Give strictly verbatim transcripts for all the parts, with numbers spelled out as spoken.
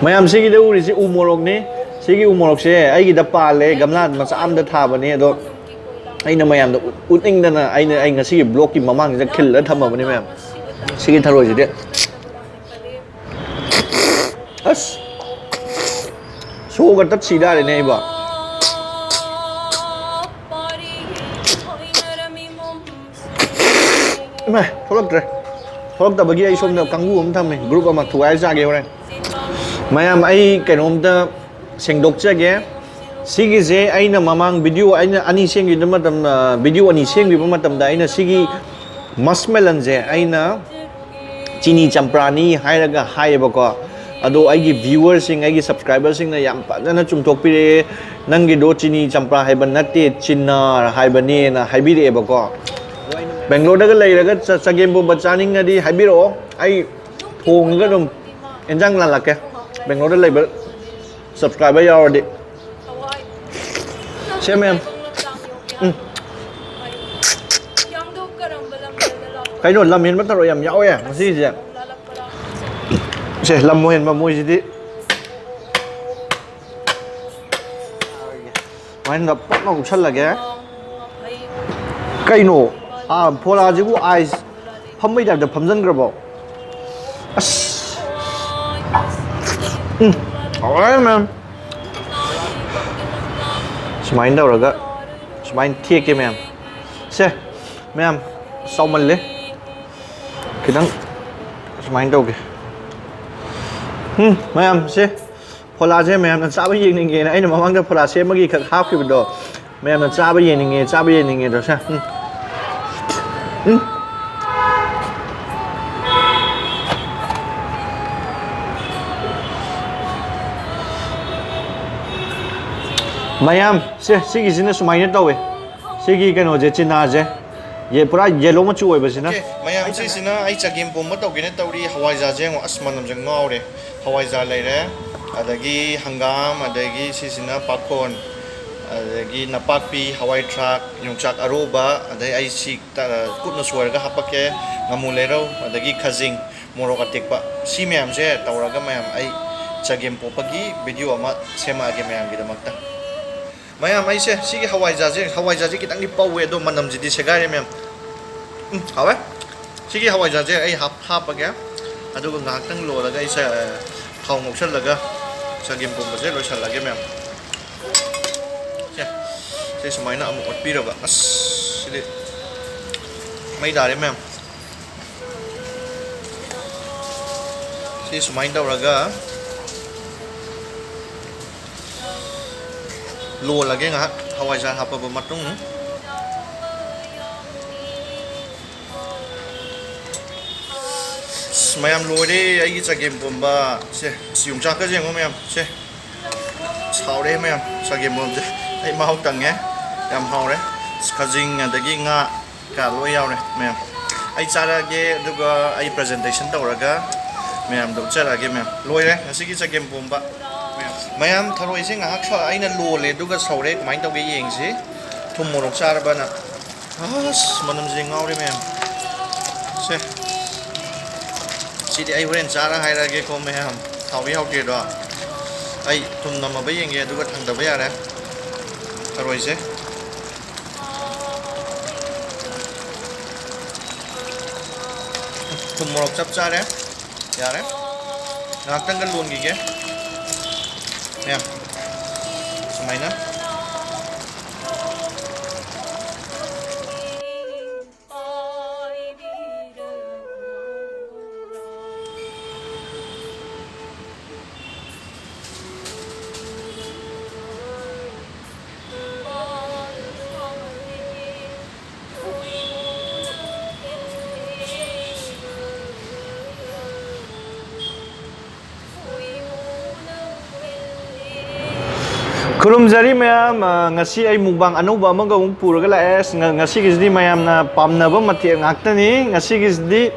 ꯃꯌꯥꯝ, ꯁꯤꯒꯤꯗ ꯎꯔꯤꯁꯤ ꯎ ꯃꯣꯔꯣꯛꯅꯤ꯫ ꯁꯤꯒꯤ ꯎ ꯃꯣꯔꯣꯛꯁꯦ ꯑꯩꯒꯤꯗ ꯄꯥꯜꯂꯦ, ꯒꯝꯂꯥ ꯃꯆꯥ ꯑꯃꯗ ꯊꯥꯕꯅꯦ꯫ ꯑꯗꯣ ꯑꯩꯅ ꯃꯌꯥꯝꯗ ꯎꯠ-, ꯎꯠꯅꯤꯡꯗꯅ ꯑꯩꯅ, ꯑꯩ ꯉꯁꯤꯒꯤ vlogꯀꯤ ꯃꯃꯥꯡꯁꯤꯗ ꯈꯤꯜꯂ ꯊꯝꯃꯕꯅꯦ ꯃꯌꯥꯝ꯫ ꯁꯤꯒꯤ ꯊꯔꯣꯏꯁꯤꯗꯤ ꯑꯁ, ꯁꯣꯒ ꯇꯠ ꯁꯤ ꯇꯥꯔꯦꯅꯦ ꯑꯩꯕꯣ꯫ ꯏꯃꯥ, ꯊꯣꯛꯂꯛꯇ꯭ꯔꯦ꯫ ꯊꯣꯛꯂꯛꯇꯕꯒꯤ ꯑꯩ ꯁꯣꯝꯗ ꯀꯥꯡꯕꯨ ꯑꯃ ꯊꯝꯃꯦ, group ꯑꯃ ꯊꯨꯒꯥꯏꯔ ꯆꯥꯒꯦ ꯍꯣꯔꯦꯟ꯫ ꯃꯌꯥꯝ, ꯑꯩ ꯀꯩꯅꯣꯝꯇ ꯁꯦꯡꯗꯣꯛꯆꯒꯦ꯫ ꯁꯤꯒꯤꯁꯦ ꯑꯩꯅ ꯃꯃꯥꯡ video ꯑꯩꯅ ꯑꯅꯤ ꯁꯦꯝꯈꯤꯕ ꯃꯇꯝ, ꯑ, video ꯑꯅꯤ ꯁꯦꯝꯈꯤꯕ ꯃꯇꯝꯗ ꯑꯩꯅ ꯁꯤꯒꯤ muskmelonꯁꯦ ꯑꯩꯅ ꯆꯤꯅꯤ ꯆꯝꯄ꯭ꯔꯥꯅꯤ ꯍꯥꯏꯔꯒ ꯍꯥꯏꯌꯦꯕꯀꯣ꯫ ꯑꯗꯣ ꯑꯩꯒꯤ viewerꯁꯤꯡ, ꯑꯩꯒꯤ subscriberꯁꯤꯡꯅ ꯌꯥꯝ ꯐꯖꯅ ꯆꯨꯝꯊꯣꯛꯄꯤꯔꯛꯑꯦ, "ꯅꯪꯒꯤꯗꯣ ꯆꯤꯅꯤ ꯆꯝꯄ꯭ꯔꯥ ꯍꯥꯏꯕ ꯅꯠꯇꯦ, ꯆꯤꯅꯥꯔ ꯍꯥꯏꯕꯅꯦꯅ" ꯍꯥꯏꯕꯤꯔꯛꯑꯦꯕꯀꯣ꯫ ꯕꯦꯡꯒ꯭ꯂꯣꯔꯗꯒ ꯂꯩꯔꯒ ꯆ-, ꯆꯒꯦꯝ ꯄꯣꯝꯕ ꯆꯥꯅꯤꯡꯉꯗꯤ ꯍꯥꯏꯕꯤꯔꯛꯑꯣ, ꯑꯩ ꯊꯣꯡꯉꯒ ꯑꯗꯨꯝ ꯏꯟꯖꯥꯡ ꯂꯥꯜꯂꯛꯀꯦ꯫ ꯕꯦꯡꯒ꯭ꯂꯣꯔꯗ ꯂꯩꯕ subscriber ꯌꯥꯎꯔꯗꯤ꯫ ꯁꯦ, ꯃꯌꯥꯝ꯫ ꯎꯝ꯫ ꯀꯩꯅꯣ, ꯂꯝ ꯍꯦꯟꯕ ꯊꯔꯣꯏ ꯌꯥꯝ ꯌꯥꯎꯋꯦ ꯉꯁꯤꯁꯦ꯫ ꯁꯦ, ꯂꯝ ꯍꯦꯟꯕ ꯃꯣꯏꯁꯤꯗꯤ꯫ ꯁꯨꯃꯥꯏꯅ ꯄꯛꯅ ꯎꯞꯁꯜꯂꯒꯦ꯫ ꯀꯩꯅꯣ? ꯑꯥ, ꯐꯣꯂꯥꯁꯤꯕꯨ ice ꯐꯝꯕꯩ typeꯇ ꯐꯝꯖꯟꯈ꯭ꯔꯕꯣ? ꯑꯁ꯫ ꯎꯝ, ꯍꯥꯎꯔꯦ, ꯃꯌꯥꯝ꯫ ꯁꯨꯃꯥꯏꯅ ꯇꯧꯔꯒ, ꯁꯨꯃꯥꯏꯅ ꯊꯦꯛꯀꯦ, ꯃꯌꯥꯝ꯫ ꯁꯦ, ꯃꯌꯥꯝ, ꯆꯥꯎꯃꯜꯂꯦ꯫ ꯈꯤꯇꯪ ꯁꯨꯃꯥꯏꯅ ꯇꯧꯒꯦ꯫ ꯎꯝ, ꯃꯌꯥꯝ, ꯁꯦ꯫ ꯐꯣꯂꯥꯁꯦ ꯃꯌꯥꯝꯅ ꯆꯥꯕ ꯌꯦꯡꯅꯤꯡꯉꯦꯅ ꯑꯩꯅ ꯃꯃꯥꯡꯗ ꯐꯣꯂꯥ ꯁꯦꯝꯕꯒꯤ ꯈꯛ ꯍꯥꯞꯈꯤꯕꯗꯣ, ꯃꯌꯥꯝꯅ ꯆꯥꯕ ꯌꯦꯡꯅꯤꯡꯉꯦ, ꯆꯥꯕ ꯌꯦꯡꯅꯤꯡꯉꯦꯗꯣ, ꯁꯦ꯫ ꯎꯝ꯫ ꯎꯝ꯫ ꯃꯌꯥꯝ, ꯁꯦ, ꯁꯤꯒꯤꯁꯤꯅ ꯁꯨꯃꯥꯏꯅ ꯇꯧꯋꯦ꯫ ꯁꯤꯒꯤ ꯀꯩꯅꯣꯁꯦ, ꯆꯤꯅꯥꯁꯦ꯫ ꯌꯦ-, ꯄꯨꯔꯥ yellow ꯃꯆꯨ ꯑꯣꯏꯕꯁꯤꯅ꯫ Okay, ꯃꯌꯥꯝ, ꯁꯤꯁꯤꯅ ꯑꯩ ꯆꯒꯦꯝ ꯄꯣꯝꯕ ꯇꯧꯒꯦꯅ ꯇꯧꯔꯤ꯫ ꯍꯋꯥꯏꯖꯥꯔꯁꯦ ꯌꯦꯡꯉꯣ, ꯑꯁ, ꯃꯅꯝꯁꯦ ꯉꯥꯎꯔꯦ꯫ ꯍꯋꯥꯏꯖꯥꯔ ꯂꯩꯔꯦ, ꯑꯗꯒꯤ ꯍꯪꯒꯥꯝ, ꯑꯗꯒꯤ ꯁꯤꯁꯤꯅ ꯄꯥꯈꯣꯟ, ꯑꯗꯒꯤ ꯅꯄꯥꯛꯄꯤ, ꯍꯋꯥꯏ ꯊ꯭ꯔꯥꯛ, ꯌꯣꯡꯆꯥꯛ ꯑꯔꯣꯕ, ꯑꯗꯩ ꯑꯩ ꯁꯤ ꯇ-, ꯀꯨꯞꯅ ꯁꯣꯏꯔꯒ ꯍꯥꯞꯄꯛꯀꯦ, ꯉꯥꯃꯨ ꯂꯩꯔꯧ, ꯑꯗꯒꯤ ꯈꯥꯖꯤꯡ, ꯃꯣꯔꯣꯛ ꯑꯇꯦꯛꯄ꯫ ꯁꯤ ꯃꯌꯥꯝꯁꯦ ꯇꯧꯔꯒ ꯃꯌꯥꯝ ꯑꯩ ꯆꯒꯦꯝ ꯄꯣꯞꯄꯒꯤ ꯚꯤꯗꯤꯑꯣ ꯑꯃ ꯁꯦꯝꯃꯛꯑꯒꯦ ꯃꯌꯥꯝꯒꯤꯗꯃꯛꯇ꯫ ꯃꯌꯥꯝ, ꯑꯩꯁꯦ ꯁꯤꯒꯤ ꯍꯋꯥꯏꯖꯥꯔꯁꯦ, ꯍꯋꯥꯏꯖꯥꯔꯁꯦ ꯈꯤꯇꯪꯗꯤ ꯄꯧꯋꯦ, ꯑꯗꯣ ꯃꯅꯝꯁꯤꯗꯤ ꯁꯦꯒꯥꯏꯔꯦ ꯃꯌꯥꯝ꯫ ꯎꯝ, ꯍꯥꯎꯋꯦ꯫ ꯁꯤꯒꯤ ꯍꯋꯥꯏꯖꯥꯔꯁꯦ ꯑꯩ ꯍꯥꯞ-, ꯍꯥꯞꯄꯒꯦ꯫ ꯑꯗꯨꯒ ꯉꯥꯏꯍꯥꯛꯇꯪ ꯂꯣꯜꯂꯒ ꯑꯩꯁꯦ, ꯑ, ꯊꯥꯎ ꯉꯧꯁꯜꯂꯒ ꯆꯒꯦꯝ ꯄꯣꯝꯕꯁꯦ ꯂꯣꯏꯁꯜꯂꯒꯦ ꯃꯌꯥꯝ꯫ ꯁꯦ, ꯁꯤ ꯁꯨꯃꯥꯏꯅ ꯑꯃꯨꯛ ꯑꯣꯠꯄꯤꯔꯕ꯫ ꯑꯁ, ꯁꯤꯗꯤ ꯃꯩ ꯇꯥꯔꯦ ꯃꯌꯥꯝ꯫ ꯁꯤ ꯁꯨꯃꯥꯏꯅ ꯇꯧꯔꯒ ꯂꯣꯜꯂꯒꯦ ꯉꯥꯏꯍꯥꯛ, ꯍꯋꯥꯏꯖꯥꯔ ꯍꯥꯞꯄꯕ ꯃꯇꯨꯡ꯫ ꯑꯁ, ꯃꯌꯥꯝ ꯂꯣꯏꯔꯦ ꯑꯩꯒꯤ ꯆꯒꯦꯝ ꯄꯣꯝꯕ꯫ ꯁꯦ, ꯑꯁ, ꯌꯣꯡꯆꯥꯛꯀꯁꯦ ꯌꯦꯡꯉꯣ ꯃꯌꯥꯝ꯫ ꯁꯦ, ꯁꯥꯎꯔꯦ ꯃꯌꯥꯝ, ꯆꯒꯦꯝ ꯄꯣꯝꯕꯁꯦ꯫ ꯑꯩ ꯃꯍꯥꯎ ꯇꯪꯉꯦ꯫ ꯌꯥꯝ ꯍꯥꯎꯔꯦ꯫ ꯑꯁ, ꯈꯥꯖꯤꯡ ꯑꯗꯒꯤ ꯉꯥ ꯀ ꯂꯣꯏ ꯌꯥꯎꯔꯦ ꯃꯌꯥꯝ꯫ ꯑꯩ ꯆꯥꯔꯛꯑꯒꯦ, ꯑꯗꯨꯒ ꯑꯩ ꯄ꯭ꯔꯖꯦꯟꯇꯦꯁꯟ ꯇꯧꯔꯒ ꯃꯌꯥꯝꯗ ꯎꯠꯆꯔꯛꯑꯒꯦ ꯃꯌꯥꯝ꯫ ꯂꯣꯏꯔꯦ ꯉꯁꯤꯒꯤ ꯆꯒꯦꯝ ꯄꯣꯝꯕ꯫ ꯃꯌꯥꯝ, ꯃꯌꯥꯝ, ꯊꯔꯣꯏꯁꯦ ꯉꯥꯏꯍꯥꯛ ꯁꯧ-, ꯑꯩꯅ ꯂꯣꯜꯂꯦ, ꯑꯗꯨꯒ ꯁꯧꯔꯦ꯫ ꯀꯃꯥꯏꯅ ꯇꯧꯒꯦ ꯌꯦꯡꯁꯤ꯫ ꯊꯨꯝ ꯃꯣꯔꯣꯛ ꯆꯥꯔꯕꯅ꯫ ꯑꯁ, ꯃꯅꯝꯁꯦ ꯉꯥꯎꯔꯦ ꯃꯌꯥꯝ꯫ ꯁꯦ, ꯁꯤꯗꯤ ꯑꯩ ꯍꯣꯔꯦꯟ ꯆꯥꯔ ꯍꯥꯏꯔꯛꯑꯒꯦꯀꯣ ꯃꯌꯥꯝ, ꯍꯥꯎꯏ ꯍꯥꯎꯇꯦꯗꯣ꯫ ꯑꯩ ꯊꯨꯝ ꯅꯝꯃꯕ ꯌꯦꯡꯒꯦ, ꯑꯗꯨꯒ ꯊꯥꯡꯗꯕ ꯌꯥꯔꯦ ꯊꯔꯣꯏꯁꯦ꯫ ꯊꯨꯝ ꯃꯣꯔꯣꯛ ꯆꯞ ꯆꯥꯔꯦ꯫ ꯌꯥꯔꯦ꯫ ꯉꯥꯏꯍꯥꯛꯇꯪꯒ ꯂꯣꯟꯈꯤꯒꯦ꯫ ꯃꯌꯥꯝ, ꯁꯨꯃꯥꯏꯅ꯫ ꯈꯨꯔꯨꯝꯖꯔꯤ ꯃꯌꯥꯝ, ꯑ, ꯉꯁꯤ ꯑꯩ ꯃꯨꯛꯕꯥꯡ ꯑꯅꯧꯕ ꯑꯃꯒ ꯑꯃꯨꯛ ꯄꯨꯔꯒ ꯂꯥꯛꯑꯦ꯫ ꯑꯁ, ꯉ-, ꯉꯁꯤꯒꯤꯁꯤꯗꯤ ꯃꯌꯥꯝꯅ ꯄꯥꯝꯅꯕ ꯃꯊꯦꯜ ꯉꯥꯛꯇꯅꯤ꯫ ꯉꯁꯤꯒꯤꯁꯤꯗꯤ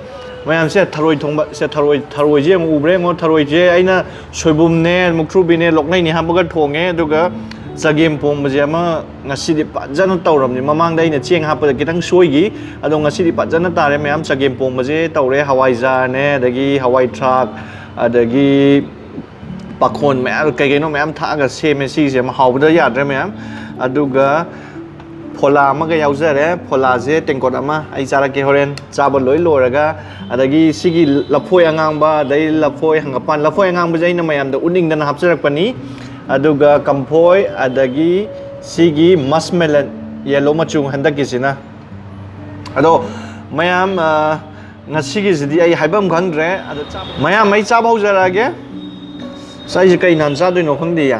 ꯃꯌꯥꯝꯁꯦ ꯊꯔꯣꯏ ꯊꯣꯡꯕ, ꯁꯦ, ꯊꯔꯣꯏ, ꯊꯔꯣꯏꯁꯦ ꯑꯃꯨꯛ ꯎꯕ꯭ꯔꯥ ꯌꯦꯡꯉꯣ꯫ ꯊꯔꯣꯏꯁꯦ ꯑꯩꯅ ꯁꯣꯏꯕꯨꯝꯅꯦ, ꯃꯨꯛꯊ꯭ꯔꯨꯕꯤꯅꯦ, ꯂꯣꯛꯅꯩꯅꯦ ꯍꯥꯞꯄꯒ ꯊꯣꯡꯉꯦ꯫ ꯑꯗꯨꯒ ꯆꯒꯦꯝ ꯄꯣꯝꯕꯁꯦ ꯑꯃ ꯉꯁꯤꯗꯤ ꯐꯖꯅ ꯇꯧꯔꯕꯅꯤ꯫ ꯃꯃꯥꯡꯗ ꯑꯩꯅ ꯆꯦꯡ ꯍꯥꯞꯄꯗ ꯈꯤꯇꯪ ꯁꯣꯏꯈꯤ, ꯑꯗꯣ ꯉꯁꯤꯗꯤ ꯐꯖꯅ ꯇꯥꯔꯦ ꯃꯌꯥꯝ꯫ ꯆꯒꯦꯝ ꯄꯣꯝꯕꯁꯦ ꯇꯧꯔꯦ, ꯍꯋꯥꯏꯖꯥꯔꯅꯦ, ꯑꯗꯒꯤ ꯍꯋꯥꯏ ꯊ꯭ꯔꯥꯛ, ꯑꯗꯒꯤ ꯄꯥꯈꯣꯟ ꯃꯌꯥꯝ, ꯀꯩ ꯀꯩꯅꯣ ꯃꯌꯥꯝ ꯊꯥꯛꯑꯒ ꯁꯦꯝꯃꯦ꯫ ꯁꯤꯒꯤꯁꯦ ꯑꯃ ꯍꯥꯎꯕꯗ ꯌꯥꯗ꯭ꯔꯦ ꯃꯌꯥꯝ꯫ ꯑꯗꯨꯒ ꯐꯣꯂꯥ ꯑꯃꯒ ꯌꯥꯎꯖꯔꯦ꯫ ꯐꯣꯂꯥꯁꯦ ꯇꯦꯡꯀꯣꯠ ꯑꯃ ꯑꯩ ꯆꯥꯔꯛꯀꯦ ꯍꯣꯔꯦꯟ꯫ ꯆꯥꯕ ꯂꯣꯏ ꯂꯣꯏꯔꯒ, ꯑꯗꯒꯤ ꯁꯤꯒꯤ ꯂꯐꯣꯏ ꯑꯉꯥꯡꯕ, ꯑꯗꯩ ꯂꯐꯣꯏ ꯍꯪꯒꯄꯥꯟ, ꯂꯐꯣꯏ ꯑꯉꯥꯡꯕꯁꯦ ꯑꯩꯅ ꯃꯌꯥꯝꯗ ꯎꯠꯅꯤꯡꯗꯅ ꯍꯥꯞꯆꯔꯛꯄꯅꯤ꯫ ꯑꯗꯨꯒ ꯀꯝꯐꯣꯏ, ꯑꯗꯒꯤ ꯁꯤꯒꯤ ꯃꯁꯃꯦꯂꯟ, ꯌꯦꯂꯣ ꯃꯆꯨ ꯍꯟꯗꯛꯀꯤꯁꯤꯅ꯫ ꯑꯗꯣ ꯃꯌꯥꯝ, ꯑ, ꯉꯁꯤꯒꯤꯁꯤꯗꯤ ꯑꯩ ꯍꯥꯏꯐꯝ ꯈꯪꯗ꯭ꯔꯦ꯫ ꯑꯗꯣ ꯆꯥꯕ-, ꯃꯌꯥꯝ, ꯑꯩ ꯆꯥꯕ ꯍꯧꯖꯔꯛꯑꯒꯦ꯫ ꯑꯁ, ꯑꯩꯁꯦ ꯀꯩ ꯅꯍꯥꯟ ꯆꯥꯗꯣꯏꯅꯣ ꯈꯪꯗꯦꯌꯦ꯫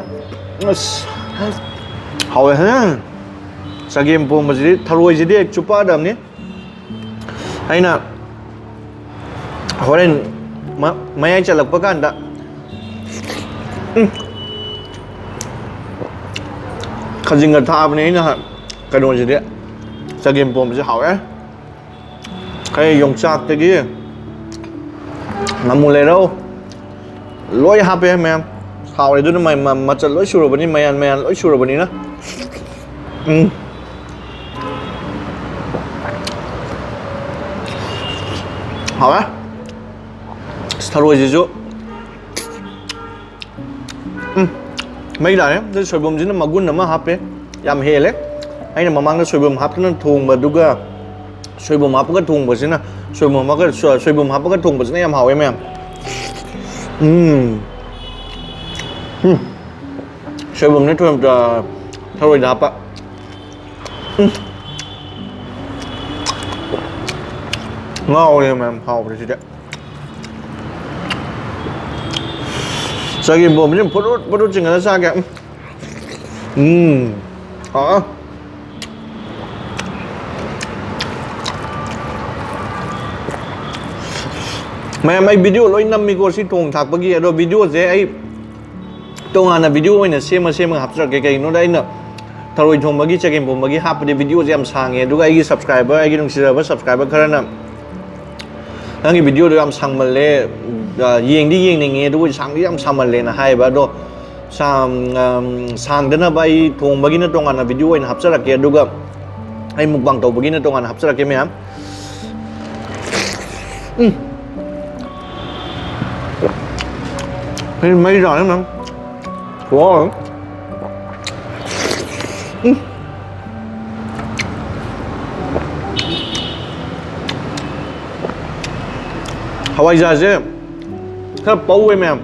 ꯑꯁ, ꯍꯥꯎꯋꯦ꯫ ꯍꯝ꯫ ꯆꯒꯦꯝ ꯄꯣꯝꯕꯁꯤꯗꯤ, ꯊꯔꯣꯏꯁꯤꯗꯤ ꯍꯦꯛ ꯆꯨꯞꯄꯛꯑꯗꯕꯅꯤ꯫ ꯑꯩꯅ ꯍꯣꯔꯦꯟ ꯃ-, ꯃꯌꯥꯏ ꯆꯜꯂꯛꯄ ꯀꯥꯟꯗ, ꯎꯝ, ꯈꯖꯤꯡꯒ ꯊꯥꯕꯅꯦ ꯑꯩꯅ ꯍꯥ-, ꯀꯩꯅꯣꯁꯤꯗꯤ, ꯆꯒꯦꯝ ꯄꯣꯝꯕꯁꯦ ꯍꯥꯎꯋꯦ꯫ ꯑꯩ ꯌꯣꯡꯆꯥꯛꯇꯒꯤ ꯉꯥꯃꯨ ꯂꯩꯔꯧ ꯂꯣꯏ ꯍꯥꯞꯄꯦ ꯃꯌꯥꯝ꯫ ꯍꯥꯎꯔꯦ ꯑꯗꯨꯅ ꯃ-, ꯃ-, ꯃꯆꯜ ꯂꯣꯏ ꯁꯨꯔꯕꯅꯤ, ꯃꯌꯥꯟ ꯃꯌꯥꯟ ꯂꯣꯏ ꯁꯨꯔꯕꯅꯤꯅ꯫ ꯎꯝ꯫ ꯍꯥꯎꯔꯦ꯫ ꯑꯁ, ꯊꯔꯣꯏꯁꯤꯁꯨ ꯎꯝ, ꯃꯩ ꯂꯥꯛꯑꯦ꯫ ꯑꯗꯨ ꯁꯣꯏꯕꯨꯝꯁꯤꯅ ꯃꯒꯨꯟ ꯑꯃ ꯍꯥꯞꯄꯦ, ꯌꯥꯝ ꯍꯦꯜꯂꯦ꯫ ꯑꯩꯅ ꯃꯃꯥꯡꯗ ꯁꯣꯏꯕꯨꯝ ꯍꯥꯞꯇꯅ ꯊꯣꯡꯕꯗꯨꯒ ꯁꯣꯏꯕꯨꯝ ꯍꯥꯞꯄꯒ ꯊꯣꯡꯕꯁꯤꯅ, ꯁꯣꯏꯕꯨꯝ ꯍꯥꯞꯄꯒ, ꯁꯣ-, ꯁꯣꯏꯕꯨꯝ ꯍꯥꯞꯄꯒ ꯊꯣꯡꯕꯁꯤꯅ ꯌꯥꯝ ꯍꯥꯎꯋꯦ ꯃꯌꯥꯝ꯫ ꯎꯝ꯫ ꯎꯝ꯫ ꯁꯣꯏꯕꯨꯝꯅꯦ ꯊꯣꯏ-, ꯑ, ꯊꯔꯣꯏꯗ ꯍꯥꯞꯄ꯫ ꯎꯝ꯫ ꯉꯥꯎꯔꯦ ꯃꯌꯥꯝ, ꯍꯥꯎꯕ꯭ꯔꯥ ꯁꯤꯗꯤ꯫ ꯆꯒꯦꯝ ꯄꯣꯝꯕꯁꯤ ꯐꯨꯔꯨꯠ ꯐꯨꯔꯨꯠ ꯆꯤꯡꯈꯠꯂ ꯆꯥꯒꯦ꯫ ꯎꯝ꯫ ꯎꯝ꯫ ꯑꯥ꯫ ꯃꯌꯥꯝ, ꯑꯩ video ꯂꯣꯏ ꯅꯝꯃꯤꯀꯣ ꯁꯤ ꯊꯣꯡ ꯊꯥꯛꯄꯒꯤ꯫ ꯑꯗꯣ video ꯁꯦ ꯑꯩ ꯇꯣꯉꯥꯟꯅ video ꯑꯣꯏꯅ ꯁꯦꯝꯃ ꯁꯦꯝꯃꯒ ꯍꯥꯞꯆꯔꯛꯀꯦ꯫ ꯀꯩꯒꯤꯅꯣꯗ ꯑꯩꯅ ꯊꯔꯣꯏ ꯊꯣꯡꯕꯒꯤ, ꯆꯒꯦꯝ ꯄꯣꯝꯕꯒꯤ ꯍꯥꯞꯄꯗꯤ video ꯁꯦ ꯌꯥꯝ ꯁꯥꯡꯉꯦ꯫ ꯑꯗꯨꯒ ꯑꯩꯒꯤ subscriber, ꯑꯩꯒꯤ ꯅꯨꯡꯁꯤꯖꯔꯕ subscriber ꯈꯔꯅ "ꯅꯪꯒꯤ video ꯗꯣ ꯌꯥꯝ ꯁꯥꯡꯃꯜꯂꯦ, ꯑ, ꯌꯦꯡꯗꯤ ꯌꯦꯡꯅꯤꯡꯉꯦ, ꯑꯗꯨꯕꯨ ꯁꯥꯡꯗꯤ ꯌꯥꯝ ꯁꯥꯡꯃꯜꯂꯦꯅ" ꯍꯥꯏꯌꯦꯕ꯫ ꯑꯗꯣ ꯁꯥꯡ-, ꯑꯝ, ꯁꯥꯡꯗꯅꯕ ꯑꯩ ꯊꯣꯡꯕꯒꯤꯅ ꯇꯣꯉꯥꯟꯅ video ꯑꯣꯏꯅ ꯍꯥꯞꯆꯔꯛꯀꯦ, ꯑꯗꯨꯒ ꯑꯩ mukbang ꯇꯧꯕꯒꯤꯅ ꯇꯣꯉꯥꯟꯅ ꯍꯥꯞꯆꯔꯛꯀꯦ ꯃꯌꯥꯝ꯫ ꯎꯝ꯫ ꯃꯩ ꯃꯩ ꯆꯥꯅꯤ ꯃꯌꯥꯝ꯫ ꯋꯥꯎ꯫ ꯎꯝ꯫ ꯍꯋꯥꯏꯖꯥꯔꯁꯦ ꯈꯔ ꯄꯧꯋꯦ ꯃꯌꯥꯝ꯫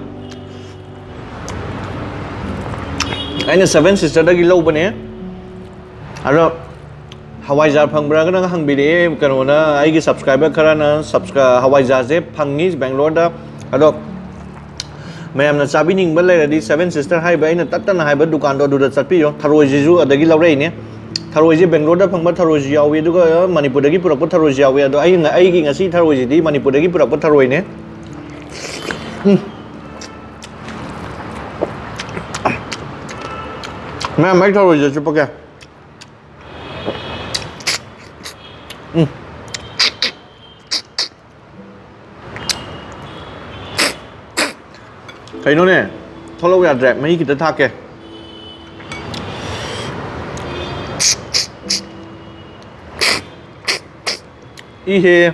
ꯑꯩꯅ ꯁꯚꯦꯟ ꯁꯤꯁꯇꯔꯗꯒꯤ ꯂꯧꯕꯅꯦ꯫ ꯑꯗꯣ ꯍꯋꯥꯏꯖꯥꯔ ꯐꯪꯕ꯭ꯔꯥꯒꯅ ꯍꯪꯕꯤꯔꯛꯑꯦ ꯀꯩꯅꯣꯅ, ꯑꯩꯒꯤ ꯁꯕꯁꯀ꯭ꯔꯥꯏꯕꯔ ꯈꯔꯅ ꯁꯕꯁꯀ꯭ꯔꯥ-, ꯍꯋꯥꯏꯖꯥꯔꯁꯦ ꯐꯪꯉꯤ ꯕꯦꯡꯒ꯭ꯂꯣꯔꯗ꯫ ꯑꯗꯣ ꯃꯌꯥꯝꯅ ꯆꯥꯕꯤꯅꯤꯡꯕ ꯂꯩꯔꯗꯤ ꯁꯚꯦꯟ ꯁꯤꯁꯇꯔ ꯍꯥꯏꯕ ꯑꯩꯅ ꯇꯠꯇꯅ ꯍꯥꯏꯕ ꯗꯨꯀꯥꯟꯗꯣ ꯑꯗꯨꯗ ꯆꯠꯄꯤꯌꯣ꯫ ꯊꯔꯣꯏꯁꯤꯁꯨ ꯑꯗꯒꯤ ꯂꯧꯔꯛꯏꯅꯦ꯫ ꯊꯔꯣꯏꯁꯦ ꯕꯦꯡꯒ꯭ꯂꯣꯔꯗ ꯐꯪꯕ ꯊꯔꯣꯏꯁꯨ ꯌꯥꯎꯏ, ꯑꯗꯨꯒ ꯃꯅꯤꯄꯨꯔꯗꯒꯤ ꯄꯨꯔꯛꯄ ꯊꯔꯣꯏꯁꯨ ꯌꯥꯎꯏ꯫ ꯑꯗꯣ ꯑꯩꯅ, ꯑꯩꯒꯤ ꯉꯁꯤ ꯊꯔꯣꯏꯁꯤꯗꯤ ꯃꯅꯤꯄꯨꯔꯗꯒꯤ ꯄꯨꯔꯛꯄ ꯊꯔꯣꯏꯅꯦ꯫ ꯎꯝ꯫ ꯃꯌꯥꯝ, ꯑꯩ ꯊꯔꯣꯏꯁꯦ ꯆꯨꯞꯄꯛꯀꯦ꯫ ꯎꯝ꯫ ꯀꯩꯅꯣꯅꯦ, ꯊꯣꯛꯂꯛꯎ ꯌꯥꯗ꯭ꯔꯦ, ꯃꯍꯤ ꯈꯤꯇ ꯊꯥꯛꯀꯦ꯫ ꯏꯍꯦ꯫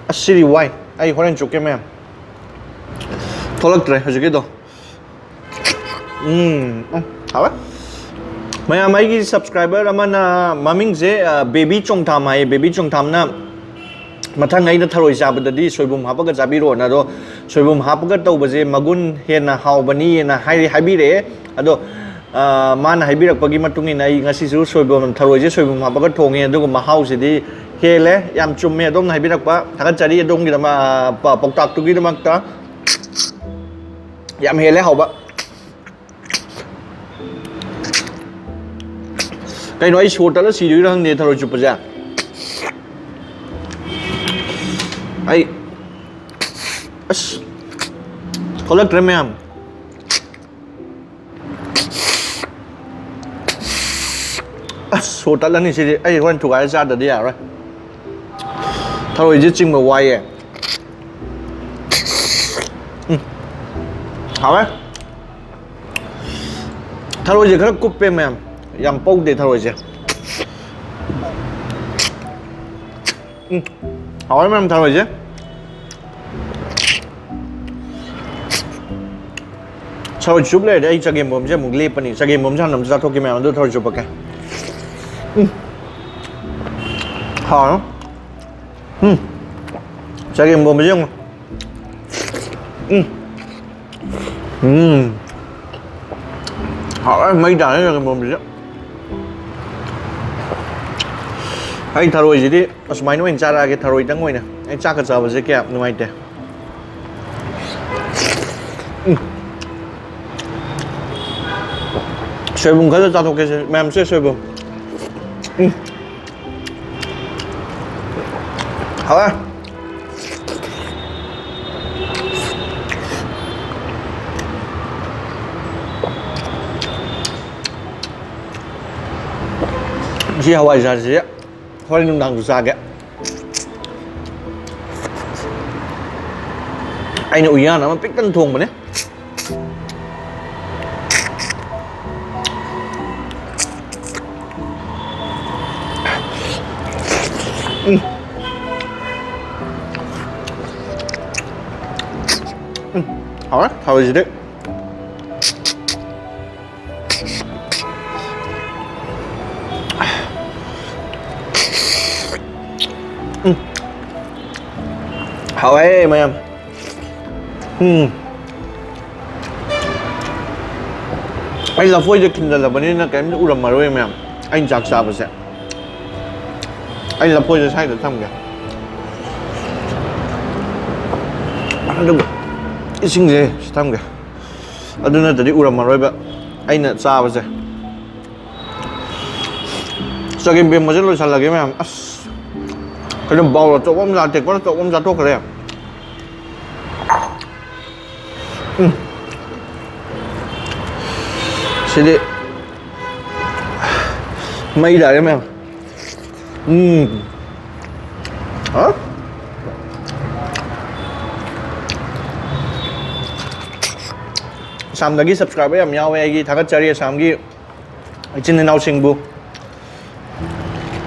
ꯑꯁ, ꯁꯤꯗꯤ ꯋꯥꯏ꯫ ꯑꯩ ꯍꯣꯔꯦꯟ ꯆꯨꯞꯀꯦ, ꯃꯌꯥꯝ꯫ ꯊꯣꯛꯂꯛꯇ꯭ꯔꯦ ꯍꯧꯖꯤꯛꯀꯤꯗꯣ꯫ ꯎꯝ, ꯎꯝ, ꯍꯥꯎꯋꯦ꯫ ꯃꯌꯥꯝ, ꯑꯩꯒꯤ ꯁꯕꯁꯀ꯭ꯔꯥꯏꯕꯔ ꯑꯃꯅ ꯃꯃꯤꯡꯁꯦ, ꯑ, ꯕꯦꯕꯤ ꯆꯣꯡꯊꯥꯝ ꯍꯥꯏꯌꯦ꯫ ꯕꯦꯕꯤ ꯆꯣꯡꯊꯥꯝꯅ ꯃꯊꯪ ꯑꯩꯅ ꯊꯔꯣꯏ ꯆꯥꯕꯗꯗꯤ ꯁꯣꯏꯕꯨꯝ ꯍꯥꯞꯄꯒ ꯆꯥꯕꯤꯔꯛꯑꯣꯅ꯫ ꯑꯗꯣ ꯁꯣꯏꯕꯨꯝ ꯍꯥꯞꯄꯒ ꯇꯧꯕꯁꯦ ꯃꯒꯨꯟ ꯍꯦꯟꯅ ꯍꯥꯎꯕꯅꯤꯅ ꯍꯥꯏ-, ꯍꯥꯏꯕꯤꯔꯛꯑꯦ꯫ ꯑꯗꯣ, ꯑ, ꯃꯥꯅ ꯍꯥꯏꯕꯤꯔꯛꯄꯒꯤ ꯃꯇꯨꯡ ꯏꯟꯅ ꯑꯩ ꯉꯁꯤꯁꯨ ꯁꯣꯏꯕꯨꯝ, ꯊꯔꯣꯏꯁꯦ ꯁꯣꯏꯕꯨꯝ ꯍꯥꯞꯄꯒ ꯊꯣꯡꯉꯦ꯫ ꯑꯗꯨꯒ ꯃꯍꯥꯎꯁꯤꯗꯤ ꯍꯦꯜꯂꯦ꯫ ꯌꯥꯝ ꯆꯨꯝꯃꯦ ꯑꯗꯣꯝꯅ ꯍꯥꯏꯕꯤꯔꯛꯄ꯫ ꯊꯥꯒꯠꯆꯔꯤ ꯑꯗꯣꯝꯒꯤꯗꯃꯛ, ꯑ, ꯄ-, ꯄꯥꯎꯇꯥꯛꯇꯨꯒꯤꯗꯃꯛꯇ꯫ ꯌꯥꯝ ꯍꯦꯜꯂꯦ ꯍꯥꯎꯕ꯫ ꯀꯩꯅꯣ, ꯑꯩ ꯁꯣꯔ ꯇꯠꯂ ꯁꯤꯗꯣꯏꯔꯥ ꯈꯪꯗꯦ ꯊꯔꯣꯏ ꯆꯨꯞꯄꯁꯦ꯫ ꯑꯩ, ꯑꯁ, ꯊꯣꯛꯂꯛꯇ꯭ꯔꯦ ꯃꯌꯥꯝ꯫ ꯑꯁ, ꯁꯣꯔ ꯇꯠꯂꯅꯤ ꯁꯤꯗꯤ꯫ ꯑꯩ ꯍꯣꯔꯦꯟ ꯊꯨꯒꯥꯏꯔ ꯆꯥꯗ꯭ꯔꯗꯤ ꯌꯥꯔꯔꯣꯏ꯫ ꯊꯔꯣꯏꯁꯦ ꯆꯤꯡꯕ ꯋꯥꯏꯌꯦ꯫ ꯎꯝ꯫ ꯍꯥꯎꯋꯦ꯫ ꯊꯔꯣꯏꯁꯦ ꯈꯔ ꯀꯨꯞꯄꯦ ꯃꯌꯥꯝ, ꯌꯥꯝ ꯄꯧꯗꯦ ꯊꯔꯣꯏꯁꯦ꯫ ꯎꯝ꯫ ꯍꯥꯎꯋꯦ ꯃꯌꯥꯝ ꯊꯔꯣꯏꯁꯦ꯫ ꯊꯔꯣꯏ ꯆꯨꯞ ꯂꯩꯔꯗꯤ ꯑꯩ ꯆꯒꯦꯝꯄꯣꯝꯁꯦ ꯑꯃꯨꯛ ꯂꯦꯞꯄꯅꯤ꯫ ꯆꯒꯦꯝꯄꯣꯝꯁꯦ ꯍꯥꯟꯅ ꯑꯝꯇ ꯆꯥꯊꯣꯛꯀꯦ ꯃꯌꯥꯝ, ꯑꯗꯨ ꯊꯔꯣꯏ ꯆꯨꯞꯄꯛꯀꯦ꯫ ꯎꯝ꯫ ꯍꯥꯎꯔꯣ? ꯎꯝ꯫ ꯆꯒꯦꯝꯄꯣꯝꯕꯁꯦ ꯌꯦꯡꯉꯣ꯫ ꯎꯝ꯫ ꯎꯝ꯫ ꯍꯥꯎꯔꯦ, ꯃꯩ ꯇꯥꯔꯦ ꯆꯒꯦꯝꯄꯣꯝꯕꯁꯦ꯫ ꯑꯩ ꯊꯔꯣꯏꯁꯤꯗꯤ ꯑꯁꯨꯃꯥꯏꯅ ꯑꯣꯏꯅ ꯆꯥꯔꯛꯑꯒꯦ, ꯊꯔꯣꯏꯗꯪ ꯑꯣꯏꯅ꯫ ꯑꯩ ꯆꯥꯛꯀ ꯆꯥꯕꯁꯦ ꯀꯌꯥ ꯅꯨꯡꯉꯥꯏꯇꯦ꯫ ꯎꯝ꯫ ꯁꯣꯏꯕꯨꯝ ꯈꯔ ꯆꯥꯊꯣꯛꯀꯦꯁꯦ ꯃꯌꯥꯝꯁꯦ, ꯁꯣꯏꯕꯨꯝ꯫ ꯎꯝ꯫ ꯍꯥꯎꯔꯦ꯫ ꯁꯤ ꯍꯋꯥꯏꯖꯥꯔꯁꯤ ꯍꯣꯔꯦꯟ ꯅꯨꯡꯗꯥꯡꯁꯨ ꯆꯥꯒꯦ꯫ ꯑꯩꯅ ꯎꯌꯥꯟ ꯑꯃ ꯄꯤꯛꯇꯪ ꯊꯣꯡꯕꯅꯦ꯫ ꯎꯝ꯫ ꯎꯝ꯫ ꯍꯥꯎꯔꯦ, ꯊꯔꯣꯏꯁꯤꯗꯤ꯫ ꯎꯝ꯫ ꯍꯥꯎꯋꯦ ꯃꯌꯥꯝ꯫ ꯎꯝ꯫ ꯑꯩ ꯂꯐꯣꯏꯁꯦ ꯈꯤꯟꯖꯜꯂꯕꯅꯤꯅ ꯀꯔꯤꯝꯇ ꯎꯔꯝꯃꯔꯣꯏ ꯃꯌꯥꯝ꯫ ꯑꯩꯅ ꯆꯥꯛ ꯆꯥꯕꯁꯦ꯫ ꯑꯩ ꯂꯐꯣꯏꯁꯦ ꯁ꯭ꯋꯥꯏꯗ ꯊꯝꯒꯦ꯫ ꯑꯗꯨꯒ ꯏꯁꯤꯡꯁꯦ ꯁꯤ ꯊꯝꯒꯦ꯫ ꯑꯗꯨ ꯅꯠꯇ꯭ꯔꯗꯤ ꯎꯔꯝꯃꯔꯣꯏꯕ ꯑꯩꯅ ꯆꯥꯕꯁꯦ꯫ ꯆꯒꯦꯝ ꯄꯦꯝꯕꯁꯦ ꯂꯣꯏꯁꯜꯂꯒꯦ ꯃꯌꯥꯝ꯫ ꯑꯁ, ꯀꯩꯅꯣ, ꯕꯥꯎꯜ ꯑꯆꯧꯕ ꯑꯃ ꯆꯥ-, ꯇꯦꯡꯀꯣꯠ ꯑꯆꯧꯕ ꯑꯃ ꯆꯥꯊꯣꯛꯈ꯭ꯔꯦ꯫ ꯎꯝ꯫ ꯁꯤꯗꯤ ꯃꯩ ꯇꯥꯔꯦ ꯃꯌꯥꯝ꯫ ꯎꯝ꯫ ꯍꯥ? ꯑꯁꯥꯝꯗꯒꯤ subscriber ꯌꯥꯝ ꯌꯥꯎꯋꯦ ꯑꯩꯒꯤ, ꯊꯥꯒꯠꯆꯔꯤ ꯑꯁꯥꯝꯒꯤ ꯏꯆꯤꯟ ꯏꯅꯥꯎꯁꯤꯡꯕꯨ꯫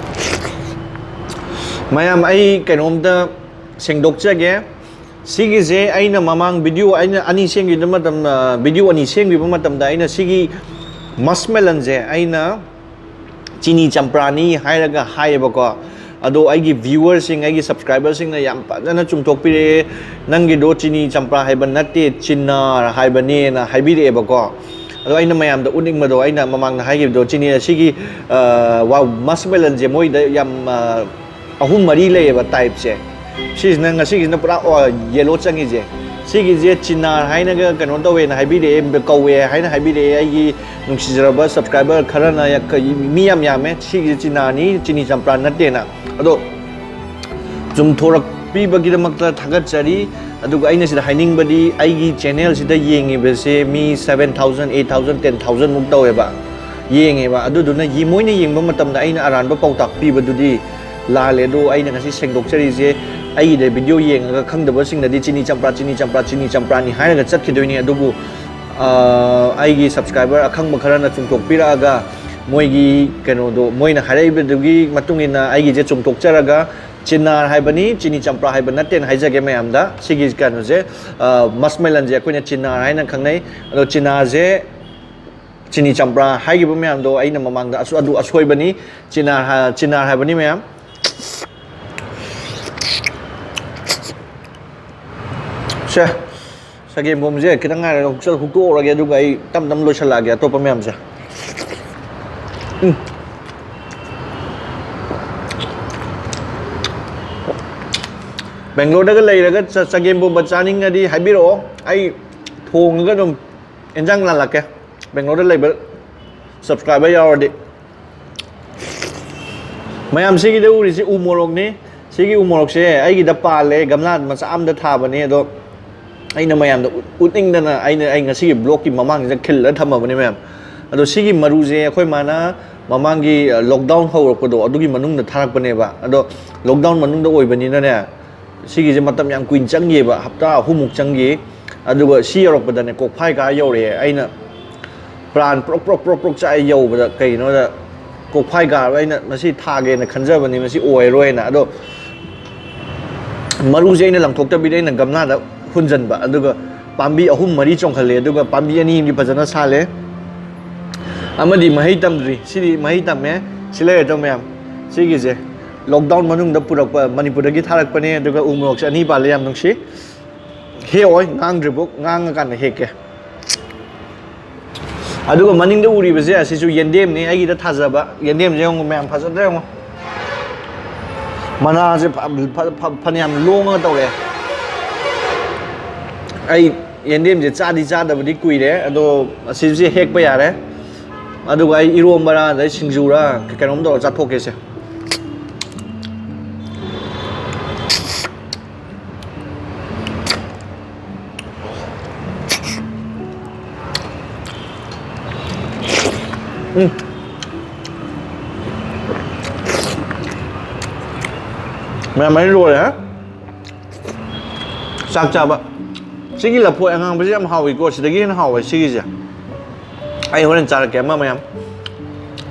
ꯃꯌꯥꯝ, ꯑꯩ ꯀꯩꯅꯣꯝꯇ ꯁꯦꯡꯗꯣꯛꯆꯒꯦ꯫ ꯁꯤꯒꯤꯁꯦ ꯑꯩꯅ ꯃꯃꯥꯡ ꯚꯤꯗꯤꯑꯣ ꯑꯩꯅ ꯑꯅꯤ ꯁꯦꯝꯈꯤꯕ ꯃꯇꯝ, ꯚꯤꯗꯤꯑꯣ ꯑꯅꯤ ꯁꯦꯝꯈꯤꯕ ꯃꯇꯝꯗ ꯑꯩꯅ ꯁꯤꯒꯤ ꯃꯁꯃꯦꯂꯟꯁꯦ ꯑꯩꯅ ꯆꯤꯅꯤ ꯆꯝꯄ꯭ꯔꯥꯅꯤ ꯍꯥꯏꯔꯒ ꯍꯥꯏꯌꯦꯕꯀꯣ꯫ ꯑꯗꯣ ꯑꯩꯒꯤ ꯚ꯭ꯌꯨꯋꯔꯁꯤꯡ, ꯑꯩꯒꯤ ꯁꯕꯁꯀ꯭ꯔꯥꯏꯕꯔꯁꯤꯡꯅ ꯌꯥꯝ ꯐꯖꯅ ꯆꯨꯝꯊꯣꯛꯄꯤꯔꯛꯑꯦ, "ꯅꯪꯒꯤꯗꯣ ꯆꯤꯅꯤ ꯆꯝꯄ꯭ꯔꯥ ꯍꯥꯏꯕ ꯅꯠꯇꯦ, ꯆꯤꯅꯥꯔ ꯍꯥꯏꯕꯅꯦꯅ" ꯍꯥꯏꯕꯤꯔꯛꯑꯦꯕꯀꯣ꯫ ꯑꯗꯣ ꯑꯩꯅ ꯃꯌꯥꯝꯗ ꯎꯠꯅꯤꯡꯕꯗꯣ, ꯑꯩꯅ ꯃꯃꯥꯡꯗ ꯍꯥꯏꯈꯤꯕꯗꯣ, ꯆꯤꯅꯤ ꯑꯁꯤꯒꯤ ꯃꯁꯃꯦꯂꯟꯁꯦ ꯃꯣꯏꯗ ꯌꯥꯝ ꯑꯍꯨꯝ ꯃꯔꯤ ꯂꯩꯌꯦꯕ ꯇꯥꯏꯞꯁꯦ꯫ ꯁꯤꯁꯤꯅ, ꯉꯁꯤꯒꯤꯁꯤꯅ ꯄꯨꯔꯥ ꯌꯦꯂꯣ ꯆꯪꯉꯤꯁꯦ꯫ ꯁꯤꯒꯤꯁꯦ ꯆꯤꯅꯥꯔ ꯍꯥꯏꯅꯒ ꯀꯩꯅꯣ ꯇꯧꯋꯦꯅ ꯍꯥꯏꯕꯤꯔꯛꯑꯦ, ꯀꯧꯋꯦ ꯍꯥꯏꯅ ꯍꯥꯏꯕꯤꯔꯛꯑꯦ ꯑꯩꯒꯤ ꯅꯨꯡꯁꯤꯖꯔꯕ ꯁꯕꯁꯀ꯭ꯔꯥꯏꯕꯔ ꯈꯔꯅ꯫ ꯌꯥ-, ꯀ-, ꯃꯤ ꯌꯥꯝ ꯌꯥꯝꯃꯦ꯫ ꯁꯤꯒꯤꯁꯦ ꯆꯤꯅꯥꯅꯤ, ꯆꯤꯅꯤ ꯆꯝꯄ꯭ꯔꯥ ꯅꯠꯇꯦꯅ꯫ ꯑꯗꯣ ꯆꯨꯝꯊꯣꯔꯛꯄꯤꯕꯒꯤꯗꯃꯛꯇ ꯊꯥꯒꯠꯆꯔꯤ꯫ ꯑꯗꯨꯒ ꯑꯩꯅ ꯁꯤꯗ ꯍꯥꯏꯅꯤꯡꯕꯗꯤ, ꯑꯩꯒꯤ ꯆꯦꯅꯦꯜꯁꯤꯗ ꯌꯦꯡꯉꯤꯕꯁꯦ ꯃꯤ seven thousand, eight thousand, ten thousand ꯃꯨꯛ ꯇꯧꯋꯦꯕ, ꯌꯦꯡꯉꯦꯕ꯫ ꯑꯗꯨꯗꯨꯅ ꯌꯦ-, ꯃꯣꯏꯅ ꯌꯦꯡꯕ ꯃꯇꯝꯗ ꯑꯩꯅ ꯑꯔꯥꯟꯕ ꯄꯥꯎꯇꯥꯛ ꯄꯤꯕꯗꯨꯗꯤ ꯂꯥꯜꯂꯦ꯫ ꯑꯗꯣ ꯑꯩꯅ ꯉꯁꯤ ꯁꯦꯡꯗꯣꯛꯆꯔꯤꯁꯦ, ꯑꯩꯒꯤꯗ ꯚꯤꯗꯤꯑꯣ ꯌꯦꯡꯉꯒ ꯈꯪꯗꯕꯁꯤꯡꯅꯗꯤ ꯆꯤꯅꯤ ꯆꯝꯄ꯭ꯔꯥ, ꯆꯤꯅꯤ ꯆꯝꯄ꯭ꯔꯥ, ꯆꯤꯅꯤ ꯆꯝꯄ꯭ꯔꯥꯅꯤ ꯍꯥꯏꯔꯒ ꯆꯠꯈꯤꯗꯣꯏꯅꯤ꯫ ꯑꯗꯨꯕꯨ, ꯑ, ꯑꯩꯒꯤ ꯁꯕꯁꯀ꯭ꯔꯥꯏꯕꯔ ꯑꯈꯪꯕ ꯈꯔꯅ ꯆꯨꯝꯊꯣꯛꯄꯤꯔꯛꯑꯒ, ꯃꯣꯏꯒꯤ ꯀꯩꯅꯣꯗꯣ, ꯃꯣꯏꯅ ꯍꯥꯏꯔꯛꯏꯕꯗꯨꯒꯤ ꯃꯇꯨꯡ ꯏꯟꯅ ꯑꯩꯒꯤꯁꯦ ꯆꯨꯝꯊꯣꯛꯆꯔꯒ, ꯆꯤꯅꯥꯔ ꯍꯥꯏꯕꯅꯤ, ꯆꯤꯅꯤ ꯆꯝꯄ꯭ꯔꯥ ꯍꯥꯏꯕ ꯅꯠꯇꯦꯅ ꯍꯥꯏꯖꯒꯦ ꯃꯌꯥꯝꯗ꯫ ꯁꯤꯒꯤ ꯀꯩꯅꯣꯁꯦ, ꯑ, ꯃꯁꯃꯦꯂꯟꯁꯦ ꯑꯩꯈꯣꯏꯅ ꯆꯤꯅꯥꯔ ꯍꯥꯏꯅ ꯈꯪꯅꯩ꯫ ꯑꯗꯣ ꯆꯤꯅꯥꯁꯦ ꯆꯤꯅꯤ ꯆꯝꯄ꯭ꯔꯥ ꯍꯥꯏꯈꯤꯕ ꯃꯌꯥꯝꯗꯣ ꯑꯩꯅ ꯃꯃꯥꯡꯗ ꯑꯁꯣ-, ꯑꯗꯨ ꯑꯁꯣꯏꯕꯅꯤ꯫ ꯆꯤꯅꯥꯔ ꯍꯥ-, ꯆꯤꯅꯥꯔ ꯍꯥꯏꯕꯅꯤ ꯃꯌꯥꯝ꯫ ꯁꯦ, ꯆꯒꯦꯝꯄꯣꯝꯕꯁꯦ ꯈꯤꯇꯪ ꯉꯥꯏꯔꯒ ꯍꯨꯛꯆ-, ꯍꯨꯛꯇꯣꯛꯍꯧꯔꯒꯦ, ꯑꯗꯨꯒ ꯑꯩ ꯇꯞ ꯇꯞꯅ ꯂꯣꯏꯁꯤꯜꯂꯛꯑꯒꯦ ꯑꯇꯣꯞꯄ ꯃꯌꯥꯝꯁꯦ꯫ ꯎꯝ꯫ ꯕꯦꯡꯒ꯭ꯂꯣꯔꯗꯒ ꯂꯩꯔꯒ ꯆ-, ꯆꯒꯦꯝꯄꯣꯝꯕ ꯆꯥꯅꯤꯡꯉꯗꯤ ꯍꯥꯏꯕꯤꯔꯛꯑꯣ, ꯑꯩ ꯊꯣꯡꯉꯒ ꯑꯗꯨꯝ ꯏꯟꯖꯥꯡ ꯂꯥꯜꯂꯛꯀꯦ꯫ ꯕꯦꯡꯒ꯭ꯂꯣꯔꯗ ꯂꯩꯕ ꯁꯕꯁꯀ꯭ꯔꯥꯏꯕꯔ ꯌꯥꯎꯔꯗꯤ꯫ ꯃꯌꯥꯝ, ꯁꯤꯒꯤꯗ ꯎꯔꯤꯁꯤ ꯎ ꯃꯣꯔꯣꯛꯅꯤ꯫ ꯁꯤꯒꯤ ꯎ ꯃꯣꯔꯣꯛꯁꯦ ꯑꯩꯒꯤꯗ ꯄꯥꯜꯂꯦ, ꯒꯝꯂꯥ ꯃꯆꯥ ꯑꯃꯗ ꯊꯥꯕꯅꯦ꯫ ꯑꯗꯣ ꯑꯩꯅ ꯃꯌꯥꯝꯗ ꯎꯠ-, ꯎꯠꯅꯤꯡꯗꯅ ꯑꯩꯅ, ꯑꯩ ꯉꯁꯤꯒꯤ ꯕ꯭ꯂꯣꯛꯀꯤ ꯃꯃꯥꯡꯁꯤꯗ ꯈꯤꯜꯂ ꯊꯝꯃꯕꯅꯦ ꯃꯌꯥꯝ꯫ ꯑꯗꯣ ꯁꯤꯒꯤ ꯃꯔꯨꯁꯦ ꯑꯩꯈꯣꯏ ꯃꯥꯅ ꯃꯃꯥꯡꯒꯤ, ꯑ, ꯂꯣꯛꯗꯥꯎꯟ ꯍꯧꯔꯛꯄꯗꯣ, ꯑꯗꯨꯒꯤ ꯃꯅꯨꯡꯗ ꯊꯥꯔꯛꯄꯅꯦꯕ꯫ ꯑꯗꯣ ꯂꯣꯛꯗꯥꯎꯟ ꯃꯅꯨꯡꯗ ꯑꯣꯏꯕꯅꯤꯅꯅꯦ, ꯁꯤꯒꯤꯁꯦ ꯃꯇꯝ ꯌꯥꯝ ꯀꯨꯏꯅ ꯆꯪꯈꯤꯑꯕ, ꯍꯞꯇꯥ ꯑꯍꯨꯝꯃꯨꯛ ꯆꯪꯈꯤ꯫ ꯑꯗꯨꯒ ꯁꯤ ꯌꯧꯔꯛꯄꯗꯅꯦ, ꯀꯣꯛꯐꯥꯏ ꯀꯥ ꯌꯧꯔꯛꯑꯦ꯫ ꯑꯩꯅ ꯄ꯭ꯔꯥꯟ ꯄ꯭ꯔꯣꯛ ꯄ꯭ꯔꯣꯛ ꯄ꯭ꯔꯣꯛ ꯄ꯭ꯔꯣꯛ ꯆꯥꯛꯑꯦ ꯌꯧꯕꯗ꯫ ꯀꯩꯒꯤꯅꯣꯗ, ꯀꯣꯛꯐꯥꯏ ꯀꯥꯔꯕ꯫ ꯑꯩꯅ ꯃꯁꯤ ꯊꯥꯒꯦꯅ ꯈꯟꯖꯕꯅꯤ, ꯃꯁꯤ ꯑꯣꯏꯔꯣꯏꯅ꯫ ꯑꯗꯣ ꯃꯔꯨꯁꯦ ꯑꯩꯅ ꯂꯪꯊꯣꯛꯇꯕꯤꯗ ꯑꯩꯅ ꯒꯝꯂꯥꯗ ꯍꯨꯟꯖꯟꯕ, ꯑꯗꯨꯒ ꯄꯥꯝꯕꯤ ꯑꯍꯨꯝ ꯃꯔꯤ ꯆꯣꯡꯈꯠꯂꯦ, ꯑꯗꯨꯒ ꯄꯥꯝꯕꯤ ꯑꯅꯤ ꯑꯃꯗꯤ ꯐꯖꯅ ꯁꯥꯠꯂꯦ꯫ ꯑꯃꯗꯤ ꯃꯍꯩ ꯇꯝꯗ꯭ꯔꯤ, ꯁꯤꯗꯤ ꯃꯍꯩ ꯇꯝꯃꯦ꯫ ꯁꯤ ꯂꯩꯔꯦ ꯇꯧ ꯃꯌꯥꯝ, ꯁꯤꯒꯤꯁꯦ ꯂꯣꯛꯗꯥꯎꯟ ꯃꯅꯨꯡꯗ ꯄꯨꯔꯛꯄ, ꯃꯅꯤꯄꯨꯔꯗꯒꯤ ꯊꯥꯔꯛꯄꯅꯦ꯫ ꯑꯗꯨꯒ ꯎ ꯃꯣꯔꯣꯛꯁꯦ ꯑꯅꯤ ꯄꯥꯜꯂꯦ, ꯌꯥꯝ ꯅꯨꯡꯁꯤ꯫ ꯍꯦꯛꯑꯣꯏ, ꯉꯥꯡꯗ꯭ꯔꯤꯕꯨ, ꯉꯥꯡꯉꯀꯥꯟꯗ ꯍꯦꯛꯀꯦ꯫ ꯑꯗꯨꯒ ꯃꯅꯤꯡꯗ ꯎꯔꯤꯕꯁꯦ ꯑꯁꯤꯁꯨ ꯌꯦꯟꯗꯦꯝꯅꯤ, ꯑꯩꯒꯤꯗ ꯊꯥꯖꯕ ꯌꯦꯟꯗꯦꯝꯁꯦ꯫ ꯌꯦꯡꯉꯨ ꯃꯌꯥꯝ, ꯐꯖꯗ꯭ꯔꯥ ꯌꯦꯡꯉꯨ꯫ ꯃꯅꯥꯁꯦ ꯐ-, ꯐ-, ꯐ-, ꯐꯅꯌꯥꯝ ꯂꯣꯡꯉꯒ ꯇꯧꯔꯛꯑꯦ꯫ ꯑꯩ ꯌꯦꯟꯗꯦꯝꯁꯦ ꯆꯥꯗꯤ ꯆꯥꯗꯕꯗꯤ ꯀꯨꯏꯔꯦ, ꯑꯗꯣ ꯑꯁꯤꯁꯦ ꯍꯦꯛꯄ ꯌꯥꯔꯦ꯫ ꯑꯗꯨꯒ ꯑꯩ ꯏꯔꯣꯝꯕꯔꯥ, ꯑꯗꯩ ꯁꯤꯡꯖꯨꯔꯥ, ꯀꯩꯅꯣꯝ ꯇꯧꯔꯒ ꯆꯥꯊꯣꯛꯀꯦꯁꯦ꯫ ꯎꯝ꯫ ꯃꯌꯥꯝ ꯑꯩ ꯂꯣꯏꯔꯦ꯫ ꯆꯥꯛ ꯆꯥꯕ꯫ ꯁꯤꯒꯤ ꯂꯐꯣꯏ ꯑꯉꯥꯡꯕꯁꯦ ꯌꯥꯝ ꯍꯥꯎꯏꯀꯣ, ꯁꯤꯗꯒꯤ ꯍꯦꯟꯅ ꯍꯥꯎꯋꯦ ꯁꯤꯒꯤꯁꯦ꯫ ꯑꯩ ꯍꯣꯔꯦꯟ ꯆꯥꯔꯛꯀꯦ ꯑꯃ ꯃꯌꯥꯝ꯫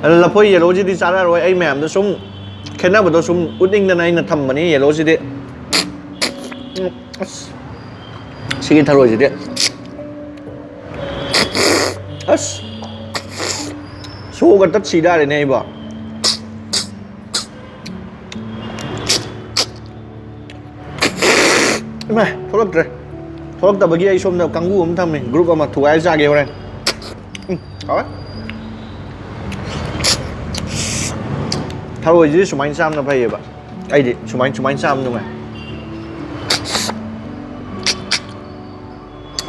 ꯑꯗꯣ ꯂꯐꯣꯏ ꯌꯦꯂꯣꯁꯤꯗꯤ ꯆꯥꯔꯛꯑꯔꯣꯏ, ꯑꯩ ꯃꯌꯥꯝꯗ ꯁꯨꯝ ꯈꯦꯠꯅꯕꯗꯣ ꯁꯨꯝ ꯎꯠꯅꯤꯡꯗꯅ ꯑꯩꯅ ꯊꯝꯕꯅꯤ ꯌꯦꯂꯣꯁꯤꯗꯤ꯫ ꯎꯝ, ꯑꯁ꯫ ꯁꯤꯒꯤ ꯊꯔꯣꯏꯁꯤꯗꯤ꯫ ꯑꯁ꯫ ꯁꯣꯒ ꯇꯠ ꯁꯤꯗꯥꯔꯦꯅꯦ ꯑꯩꯕꯣ꯫ ꯏꯃꯥꯏ, ꯊꯣꯛꯂꯛꯇ꯭ꯔꯦ꯫ ꯊꯣꯛꯂꯛꯇꯕꯒꯤ ꯑꯩ ꯁꯣꯝꯗ ꯀꯥꯡꯕꯨ ꯑꯃ ꯊꯝꯃꯤ, ꯒ꯭ꯔꯨꯞ ꯑꯃ, ꯊꯨꯒꯥꯏꯔ ꯆꯥꯒꯦ ꯍꯣꯔꯦꯟ꯫ ꯎꯝ, ꯍꯥꯎꯋꯦ꯫ ꯊꯔꯣꯏꯁꯤꯗꯤ ꯁꯨꯃꯥꯏꯅ ꯆꯥꯕꯅ ꯐꯩꯌꯦꯕ꯫ ꯑꯩꯗꯤ ꯁꯨꯃꯥꯏꯅ, ꯁꯨꯃꯥꯏꯅ ꯆꯥꯕ ꯅꯨꯡꯉꯥꯏ꯫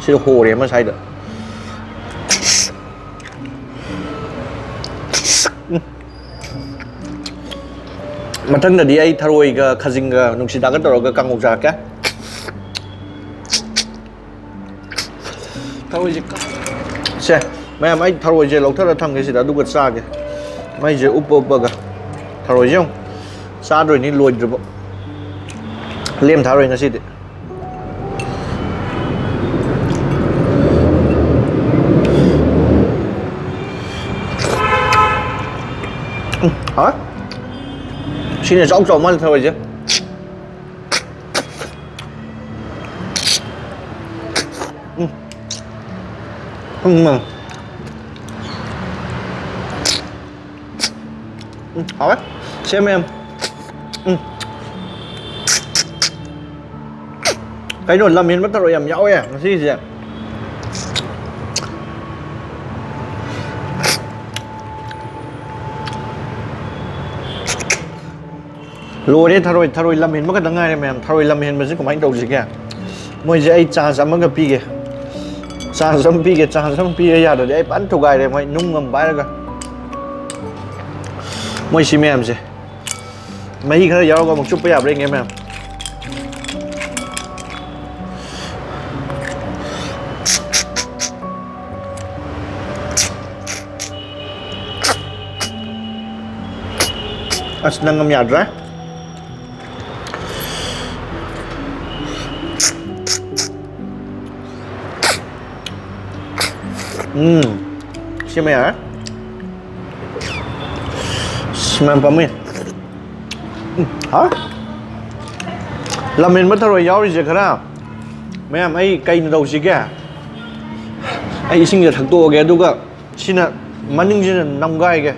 ꯁꯤꯗ ꯍꯣꯔꯦ ꯑꯃ ꯁ꯭ꯋꯥꯏꯗ꯫ ꯎꯝ꯫ ꯃꯊꯪꯗꯗꯤ ꯑꯩ ꯊꯔꯣꯏꯒ ꯈꯥꯖꯤꯡꯒ ꯅꯨꯡꯁꯤꯗꯥꯛꯀ ꯇꯧꯔꯒ ꯀꯥꯡꯉꯧ ꯆꯥꯔꯛꯀꯦ꯫ ꯊꯔꯣꯏꯁꯦ ꯀ-, ꯁꯦ, ꯃꯌꯥꯝ, ꯑꯩ ꯊꯔꯣꯏꯁꯦ ꯂꯧꯊꯔ ꯊꯝꯒꯦ ꯁꯤꯗ, ꯑꯗꯨꯒ ꯆꯥꯒꯦ꯫ ꯃꯩꯁꯦ ꯎꯞꯄ ꯎꯞꯄꯒ ꯊꯔꯣꯏꯁꯦ ꯑꯃꯨꯛ ꯆꯥꯗꯣꯏꯅꯤ ꯂꯣꯏꯗ꯭ꯔꯤꯕ꯫ ꯂꯦꯝ ꯊꯥꯔꯣꯏ ꯉꯁꯤꯗꯤ꯫ ꯎꯝ, ꯍꯥꯎꯋꯦ꯫ ꯁꯤꯅ ꯆꯥꯎ ꯆꯥꯎ ꯃꯥꯜꯂꯦ ꯊꯔꯣꯏꯁꯦ꯫ ꯎꯝ꯫ ꯎꯝ, ꯍꯥꯎꯋꯦ꯫ ꯁꯦꯝꯃꯦ ꯌꯥꯝ꯫ ꯎꯝ꯫ ꯀꯩꯅꯣ, ꯂꯝ ꯍꯦꯟꯕ ꯊꯔꯣꯏ ꯌꯥꯝ ꯌꯥꯎꯋꯦ ꯉꯁꯤꯁꯦ꯫ ꯂꯣꯏꯔꯦ ꯊꯔꯣꯏ, ꯊꯔꯣꯏ ꯂꯝ ꯍꯦꯟꯕ ꯈꯛꯇ ꯉꯥꯏꯔꯦ ꯃꯌꯥꯝ꯫ ꯊꯔꯣꯏ ꯂꯝ ꯍꯦꯟꯕꯁꯦ ꯀꯃꯥꯏꯅ ꯇꯧꯁꯤꯒꯦ? ꯃꯣꯏꯁꯦ ꯑꯩ chance ꯑꯃꯒ ꯄꯤꯒꯦ꯫ Chance ꯑꯃ ꯄꯤꯒꯦ, chance ꯑꯃ ꯄꯤꯒꯦ ꯌꯥꯗ꯭ꯔꯗꯤ ꯑꯩ ꯐꯖꯅ ꯊꯨꯒꯥꯏꯔꯦ ꯃꯣꯏ ꯅꯨꯡ ꯑꯃ ꯄꯥꯏꯔꯒ꯫ ꯃꯣꯏ ꯁꯤ ꯃꯌꯥꯝꯁꯦ꯫ ꯃꯍꯤ ꯈꯔ ꯌꯥꯎꯔꯒ ꯑꯃꯨꯛ ꯆꯨꯞꯄ ꯌꯥꯕ꯭ꯔꯥ ꯌꯦꯡꯒꯦ ꯃꯌꯥꯝ꯫ ꯑꯁ, ꯅꯪ ꯑꯃ ꯌꯥꯗ꯭ꯔꯦ꯫ ꯎꯝ, ꯁꯤꯃ ꯌꯥꯔꯦ꯫ ꯑꯁ, ꯃꯌꯥꯝ ꯄꯥꯝꯃꯨꯏ꯫ ꯎꯝ, ꯍꯥꯎ꯫ ꯂꯝꯍꯦꯟꯕ ꯊꯔꯣꯏ ꯌꯥꯎꯔꯤꯁꯦ ꯈꯔ꯫ ꯃꯌꯥꯝ, ꯑꯩ ꯀꯩꯅꯣ ꯇꯧꯁꯤꯒꯦ? ꯑꯩ ꯏꯁꯤꯡꯁꯦ ꯊꯛꯇꯣꯛꯑꯒꯦ, ꯑꯗꯨꯒ ꯁꯤꯅ ꯃꯅꯤꯡꯁꯤꯅ ꯅꯝꯒꯥꯏꯒꯦ꯫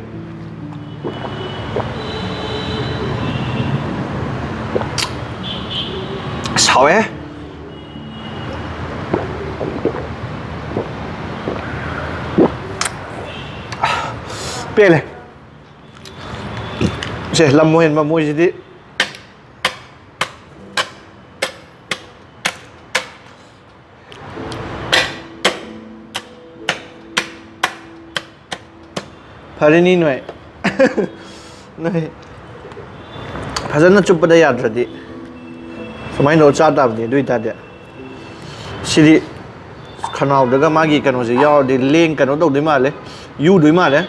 ꯁꯥꯎꯋꯦ꯫ ꯄꯦꯜꯂꯦ꯫ ꯁꯦ, ꯂꯝ ꯍꯦꯟꯕ ꯃꯣꯏꯁꯤꯗꯤ꯫ ꯐꯔꯦꯅꯤ ꯅꯣꯏ꯫ ꯅꯣꯏ ꯐꯖꯅ ꯆꯨꯞꯄꯗ ꯌꯥꯗ꯭ꯔꯗꯤ ꯁꯨꯃꯥꯏꯅ ꯇꯧꯔ ꯆꯥ ꯇꯥꯕꯅꯤ꯫ ꯑꯗꯨ ꯑꯣꯏꯇꯥꯔꯗꯤ ꯁꯤꯗꯤ ꯈꯅꯥꯎꯗꯒ ꯃꯥꯒꯤ ꯀꯩꯅꯣꯁꯦ ꯌꯥꯎꯔꯗꯤ ꯂꯦꯡ ꯀꯩꯅꯣ ꯇꯧꯗꯣꯏ ꯃꯥꯜꯂꯦ, ꯌꯨꯗꯣꯏ ꯃꯥꯜꯂꯦ꯫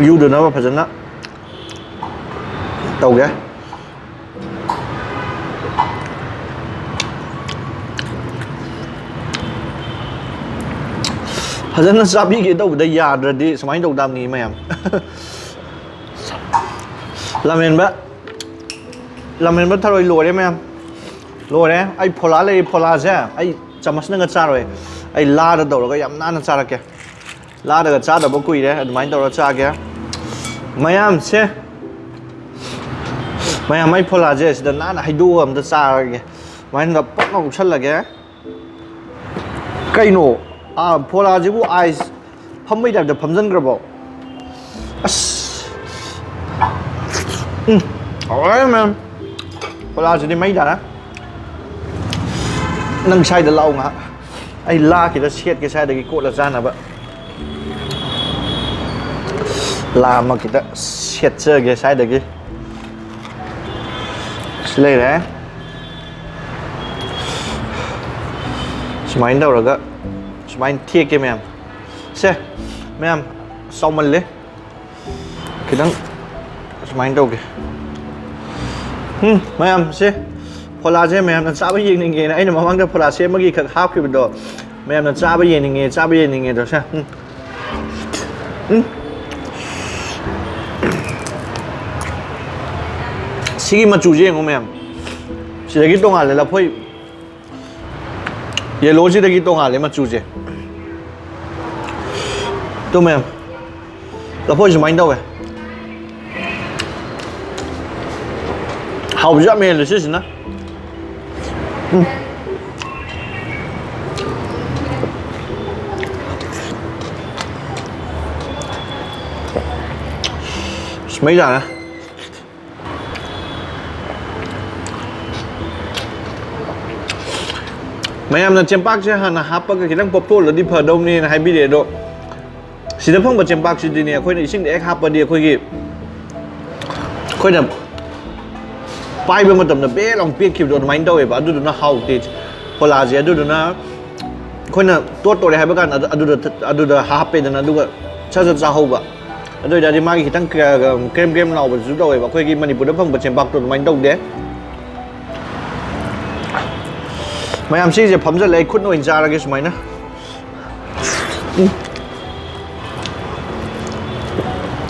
ꯌꯨꯗꯅꯕ ꯐꯖꯅ ꯇꯧꯒꯦ꯫ ꯐꯖꯅ ꯆꯥꯕꯤꯒꯦ ꯇꯧꯕꯗ ꯌꯥꯗ꯭ꯔꯗꯤ ꯁꯨꯃꯥꯏꯅ ꯇꯧ ꯇꯥꯕꯅꯤ ꯃꯌꯥꯝ꯫ ꯂꯝꯍꯦꯟꯕ, ꯂꯝꯍꯦꯟꯕ ꯊꯔꯣꯏ ꯂꯣꯏꯔꯦ ꯃꯌꯥꯝ, ꯂꯣꯏꯔꯦ꯫ ꯑꯩ ꯐꯣꯂꯥ ꯂꯩꯔꯤ, ꯐꯣꯂꯥꯁꯦ ꯑꯩ ꯆꯥꯃꯁꯅꯒ ꯆꯥꯔꯣꯏ꯫ ꯑꯩ ꯂꯥꯗ ꯇꯧꯔꯒ ꯌꯥꯝ ꯅꯥꯟꯅ ꯆꯥꯔꯛꯀꯦ꯫ ꯂꯥꯗꯒ ꯆꯥꯗꯕ ꯀꯨꯏꯔꯦ, ꯑꯗꯨꯃꯥꯏꯅ ꯇꯧꯔꯒ ꯆꯥꯒꯦ꯫ ꯃꯌꯥꯝꯁꯦ, ꯃꯌꯥꯝ, ꯑꯩ ꯐꯣꯂꯥꯁꯦ ꯁꯤꯗ ꯅꯥꯟꯅ ꯍꯩꯗꯣꯛꯑꯒ ꯑꯝꯇ ꯆꯥꯔꯒꯦ꯫ ꯑꯗꯨꯃꯥꯏꯅ ꯄꯛꯅ ꯎꯞꯁꯜꯂꯒꯦ꯫ ꯀꯩꯅꯣ? ꯑꯥ, ꯐꯣꯂꯥꯁꯤꯕꯨ ꯑꯥꯏꯁ ꯐꯝꯕꯩ ꯇꯥꯏꯞꯇ ꯐꯝꯖꯟꯈ꯭ꯔꯕꯣ? ꯑꯁ꯫ ꯎꯝ꯫ ꯍꯥꯎꯔꯦ, ꯃꯌꯥꯝ꯫ ꯐꯣꯂꯥꯁꯤꯗꯤ ꯃꯩ ꯇꯥꯔꯦ꯫ ꯅꯪ ꯁ꯭ꯋꯥꯏꯗ ꯂꯥꯛꯑꯣ ꯉꯥꯏꯍꯥꯛ꯫ ꯑꯩ ꯂꯥ ꯈꯤꯇ ꯁꯦꯠꯀꯦ ꯁ꯭ꯋꯥꯏꯗꯒꯤ ꯀꯣꯠꯂ ꯆꯥꯅꯕ꯫ ꯂꯥ ꯑꯃ ꯈꯤꯇ ꯁꯦꯠꯆꯒꯦ ꯁ꯭ꯋꯥꯏꯗꯒꯤ꯫ ꯁꯤ ꯂꯩꯔꯦ꯫ ꯁꯨꯃꯥꯏꯅ ꯇꯧꯔꯒ ꯁꯨꯃꯥꯏꯅ ꯊꯦꯛꯀꯦ ꯃꯌꯥꯝ꯫ ꯁꯦ, ꯃꯌꯥꯝ, ꯆꯥꯎꯃꯜꯂꯦ꯫ ꯈꯤꯇꯪ ꯁꯨꯃꯥꯏꯅ ꯇꯧꯒꯦ꯫ ꯎꯝ, ꯃꯌꯥꯝ, ꯁꯦ, ꯐꯣꯂꯥꯁꯦ ꯃꯌꯥꯝꯅ ꯆꯥꯕ ꯌꯦꯡꯅꯤꯡꯉꯦꯅ ꯑꯩꯅ ꯃꯃꯥꯡꯗ ꯐꯣꯂꯥ ꯁꯦꯝꯕꯒꯤ ꯈꯛ ꯍꯥꯞꯈꯤꯕꯗꯣ, ꯃꯌꯥꯝꯅ ꯆꯥꯕ ꯌꯦꯡꯅꯤꯡꯉꯦ, ꯆꯥꯕ ꯌꯦꯡꯅꯤꯡꯉꯦ ꯑꯗꯣ, ꯁꯦ, ꯎꯝ꯫ ꯎꯝ꯫ ꯁꯤꯒꯤ ꯃꯆꯨꯁꯦ ꯌꯦꯡꯉꯣ ꯃꯌꯥꯝ, ꯁꯤꯗꯒꯤ ꯇꯣꯉꯥꯜꯂꯦ ꯂꯐꯣꯏ꯫ ꯌꯦꯂꯣꯁꯤꯗꯒꯤ ꯇꯣꯉꯥꯜꯂꯦ ꯃꯆꯨꯁꯦ꯫ ꯇꯨ ꯃꯌꯥꯝ, ꯂꯐꯣꯏ ꯁꯨꯃꯥꯏꯅ ꯇꯧꯋꯦ꯫ ꯍꯥꯎꯕꯁꯨ ꯌꯥꯝ ꯍꯦꯜꯂꯦ ꯁꯤꯁꯤꯅ꯫ ꯎꯝ꯫ ꯑꯁ, ꯃꯩ ꯇꯥꯔꯦ꯫ ꯃꯌꯥꯝꯅ ꯆꯦꯡꯄꯥꯛꯁꯦ ꯍꯥꯟꯅ ꯍꯥꯞꯄꯒ ꯈꯤꯇꯪ ꯄꯣꯞꯊꯣꯛꯍꯜꯂꯗꯤ ꯐꯗꯧꯅꯦꯅ ꯍꯥꯏꯕꯤꯔꯛꯑꯦ, ꯑꯗꯣ ꯁꯤꯗ ꯐꯪꯕ ꯆꯦꯡꯄꯥꯛꯁꯤꯗꯤꯅꯦ, ꯑꯩꯈꯣꯏꯅ ꯏꯁꯤꯡꯗ ꯍꯦꯛ ꯍꯥꯞꯄꯗꯤ ꯑꯩꯈꯣꯏꯒꯤ, ꯑꯩꯈꯣꯏꯅ ꯄꯥꯏꯕ ꯃꯇꯝꯗ ꯕꯦ ꯂꯥꯎ ꯄꯦꯠꯈꯤꯕꯗꯣ ꯑꯗꯨꯃꯥꯏꯅ ꯇꯧꯋꯦꯕ, ꯑꯗꯨꯗꯨꯅ ꯍꯥꯎꯇꯦ ꯐꯣꯂꯥꯁꯦ꯫ ꯑꯗꯨꯗꯨꯅ ꯑꯩꯈꯣꯏꯅ ꯇꯣꯠꯇꯣꯔꯦ ꯍꯥꯏꯕ ꯀꯥꯟꯗ ꯑꯗꯨ-, ꯑꯗꯨꯗ, ꯑꯗꯨꯗ ꯍꯥꯞꯄꯦꯗꯅ, ꯑꯗꯨꯒ ꯁꯠ ꯁꯠ ꯆꯥꯍꯧꯕ꯫ ꯑꯗꯨ ꯑꯣꯏꯇꯥꯔꯗꯤ ꯃꯥꯒꯤ ꯈꯤꯇꯪ ꯀ-, ꯀ꯭ꯔꯦꯝ ꯀ꯭ꯔꯦꯝ ꯂꯥꯎꯕꯗꯨꯁꯨ ꯇꯧꯋꯦꯕ꯫ ꯑꯩꯈꯣꯏꯒꯤ ꯃꯅꯤꯄꯨꯔꯗ ꯐꯪꯕ ꯆꯦꯡꯄꯥꯛꯇꯣ ꯑꯗꯨꯃꯥꯏꯅ ꯇꯧꯗꯦ꯫ ꯃꯌꯥꯝ, ꯁꯤꯁꯦ ꯐꯝꯖꯜꯂꯦ, ꯑꯩ ꯈꯨꯠꯅ ꯑꯣꯏꯅ ꯆꯥꯔꯒꯦ ꯁꯨꯃꯥꯏꯅ꯫ ꯎꯝ꯫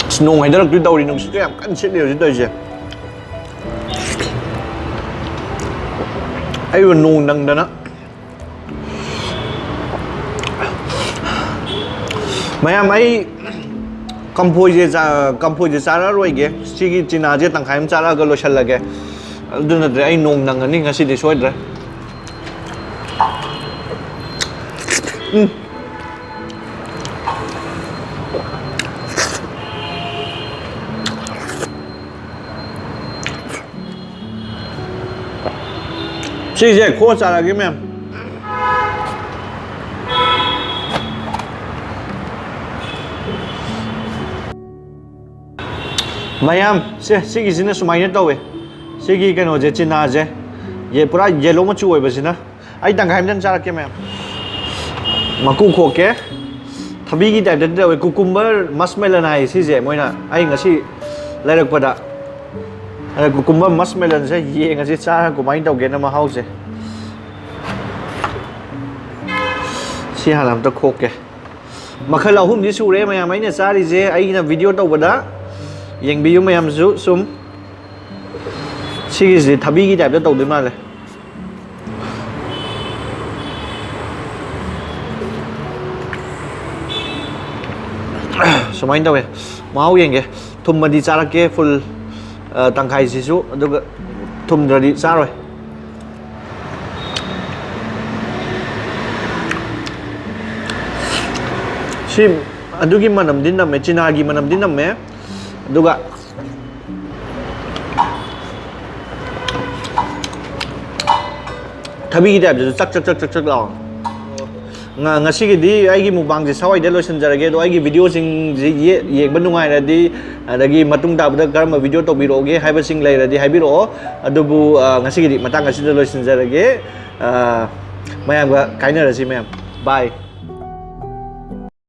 ꯑꯁ, ꯅꯣꯡ ꯍꯩꯊꯔꯛꯇꯣꯏ ꯇꯧꯔꯤ, ꯅꯨꯡꯁꯤꯠꯀ ꯌꯥꯝ ꯀꯟꯅ ꯁꯤꯠꯂꯤ ꯍꯧꯖꯤꯛ ꯇꯧꯔꯤꯁꯦ꯫ ꯑꯩꯕꯨ ꯅꯣꯡ ꯅꯪꯗꯅ꯫ ꯃꯌꯥꯝ, ꯑꯩ ꯀꯝꯐꯣꯏꯁꯦ ꯆꯥ-, ꯀꯝꯐꯣꯏꯁꯦ ꯆꯥꯔꯛꯑꯔꯣꯏꯒꯦ꯫ ꯁꯤꯒꯤ ꯆꯤꯅꯥꯁꯦ ꯇꯪꯈꯥꯏ ꯑꯃ ꯆꯥꯔꯛꯑꯒ ꯂꯣꯏꯁꯤꯜꯂꯒꯦ꯫ ꯑꯗꯨ ꯅꯠꯇ꯭ꯔꯦ, ꯑꯩ ꯅꯣꯡ ꯅꯪꯉꯅꯤ ꯉꯁꯤꯗꯤ ꯁꯣꯏꯗ꯭ꯔꯦ꯫ ꯎꯝ꯫ ꯁꯤꯁꯦ ꯈꯣꯛꯑ ꯆꯥꯔꯒꯦ, ꯃꯌꯥꯝ꯫ ꯃꯌꯥꯝ, ꯁꯦ, ꯁꯤꯒꯤꯁꯤꯅ ꯁꯨꯃꯥꯏꯅ ꯇꯧꯋꯦ꯫ ꯁꯤꯒꯤ ꯀꯩꯅꯣꯁꯦ, ꯆꯤꯅꯥꯁꯦ, ꯌꯦ-, ꯄꯨꯔꯥ ꯌꯦꯂꯣ ꯃꯆꯨ ꯑꯣꯏꯕꯁꯤꯅ꯫ ꯑꯩ ꯇꯪꯈꯥꯏ ꯑꯝꯇꯪ ꯆꯥꯔꯛꯀꯦ, ꯃꯌꯥꯝ꯫ ꯃꯀꯨ ꯈꯣꯛꯀꯦ꯫ ꯊꯕꯤꯒꯤ ꯇꯥꯏꯞꯇꯗꯤ ꯇꯧꯋꯦ꯫ Cucumber muskmelon ꯍꯥꯏ ꯁꯤꯁꯦ, ꯃꯣꯏꯅ, ꯑꯩ ꯉꯁꯤ ꯂꯩꯔꯛꯄꯗ꯫ ꯑꯗ cucumber muskmelonꯁꯦ ꯌꯦꯡꯉꯁꯤ, ꯆꯥꯔ ꯀꯃꯥꯏꯅ ꯇꯧꯒꯦꯅ ꯃꯍꯥꯎꯁꯦ꯫ ꯁꯤ ꯍꯥꯟꯅ ꯑꯝꯇ ꯈꯣꯛꯀꯦ꯫ ꯃꯈꯜ ꯑꯍꯨꯝꯗꯤ ꯁꯨꯔꯦ, ꯃꯌꯥꯝ, ꯑꯩꯅ ꯆꯥꯔꯤꯁꯦ꯫ ꯑꯩꯅ video ꯇꯧꯕꯗ ꯌꯦꯡꯕꯤꯌꯨ, ꯃꯌꯥꯝꯁꯨ ꯁꯨꯝ꯫ ꯁꯤꯒꯤꯁꯤꯗꯤ ꯊꯕꯤꯒꯤ ꯇꯥꯏꯞꯇ ꯇꯧꯗꯣꯏ ꯃꯥꯜꯂꯦ꯫ ꯁꯨꯃꯥꯏꯅ ꯇꯧꯋꯦ, ꯃꯍꯥꯎ ꯌꯦꯡꯒꯦ꯫ ꯊꯨꯝꯃꯗꯤ ꯆꯥꯔꯛꯀꯦ full, ꯑ, ꯇꯪꯈꯥꯏꯁꯤꯁꯨ, ꯑꯗꯨꯒ ꯊꯨꯝꯗ꯭ꯔꯗꯤ ꯆꯥꯔꯣꯏ꯫ ꯁꯤ ꯑꯗꯨꯒꯤ ꯃꯅꯝꯗꯤ ꯅꯝꯃꯦ, ꯆꯤꯅꯥꯒꯤ ꯃꯅꯝꯗꯤ ꯅꯝꯃꯦ, ꯑꯗꯨꯒ ꯊꯕꯤꯒꯤ ꯇꯥꯏꯞꯇꯁꯨ ꯆꯛ ꯆꯛ ꯆꯛ ꯆꯛ ꯆꯛ ꯂꯥꯎ꯫ ꯉ-, ꯉꯁꯤꯒꯤꯗꯤ ꯑꯩꯒꯤ mukbangꯁꯦ ꯁ꯭ꯋꯥꯏꯗ ꯂꯣꯏꯁꯤꯟꯖꯔꯒꯦ꯫ ꯑꯗꯣ ꯑꯩꯒꯤ videoꯁꯤꯡꯁꯤ ꯌꯦ-, ꯌꯦꯡꯕ ꯅꯨꯡꯉꯥꯏꯔꯗꯤ, ꯑꯗꯒꯤ ꯃꯇꯨꯡ ꯇꯥꯕꯗ ꯀꯔꯝꯕ video ꯇꯧꯕꯤꯔꯛꯑꯣꯒꯦ ꯍꯥꯏꯕꯁꯤꯡ ꯂꯩꯔꯗꯤ ꯍꯥꯏꯕꯤꯔꯛꯑꯣ꯫ ꯑꯗꯨꯕꯨ, ꯑ, ꯉꯁꯤꯒꯤꯗꯤ ꯃꯇꯥꯡ ꯑꯁꯤꯗ ꯂꯣꯏꯁꯤꯟꯖꯔꯒꯦ꯫ ꯑ, ꯃꯌꯥꯝꯒ ꯀꯥꯏꯅꯔꯁꯤ, ꯃꯌꯥꯝ꯫ Bye꯫